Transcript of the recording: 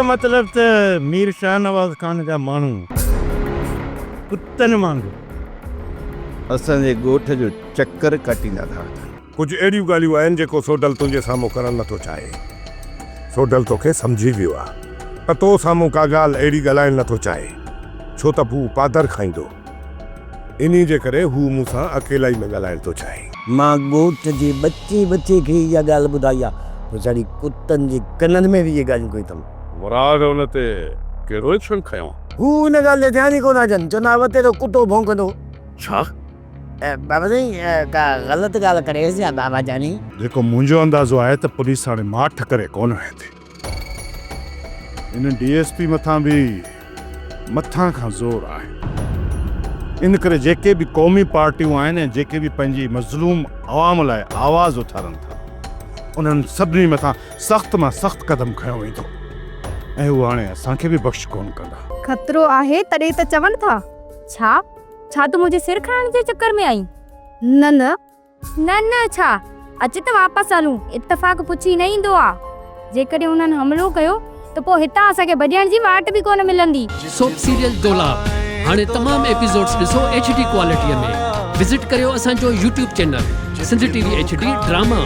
مطلب ته مير شاهنواز خان جا ماڻهو ڪتن وانگر اسان جي ڳوٺ جو چڪر ڪاٽيندا ٿا وتن. ڪجهه اهڙيون ڳالهيون آهن جيڪو سوڍل تنهنجي سامهون ڪرڻ نٿو چاهي. سوڍل توکي سمجهي ويو آهي پر تو سامهون ڪا ڳالهه اهڙي ڳالهائڻ نٿو چاهي ڇو ته هو پادر کائيندو. انهي جي ڪري هو مون سان اڪيلائي ۾ ڳالهائڻ ٿو چاهي. مان ڳوٺ جي ٻچي ٻچي کي اها ڳالهه ٻڌائي آهي. پڇاڙي ڪتن جي ڪنن ۾ به اهي ڳالهيون ڪيون اٿم. مراد ان تي ڪهڙو ايڪشن کنيو؟ هو ان ڳالهه تي ڌيان ئي ڪونه ٿا ڏين. چوندا وتي ته ڪتو ڀونڪندو. ڇا؟ بابا سائين ڪا غلط ڳالهه ڪري هيس يا بابا جاني؟ جيڪو منهنجو اندازو آهي ته پوليس هاڻي ماٺ ڪري ڪونه ويهندي. ان ڊي ايس پي مٿان به مٿان کان زور آهي. ان ڪري جيڪي به قومي پارٽيون آهن ۽ جيڪي به پنهنجي مظلوم عوام لاء آواز اٿارن ٿا انهن سڀني مٿان سخت مان سخت قدم کنيو ويندو ۽ هو هاڻي اسان کي به بخش ڪونه ڪندا. خطرو آهي تڏهن ته چون ٿا. ڇا؟ ڇا تون منهنجي سر کڻڻ جي چڪر ۾ آهين؟ نه نه. نه نه ڇا؟ اچ ته واپس هلون، اتفاق پڇي نه ايندو آ. جيڪڏهن انهن حملو ڪيو ته پوء هتان اسان کي ڀڄڻ جي واٽ به ڪونه ملندي. سوپ سيريل دولاب هاڻي تمام ايپيسوڊس ڏسو ايڇ ڊي ڪوالٽي ۾ وزٽ ڪريو اسان جو YouTube channel Sindh T V H D drama.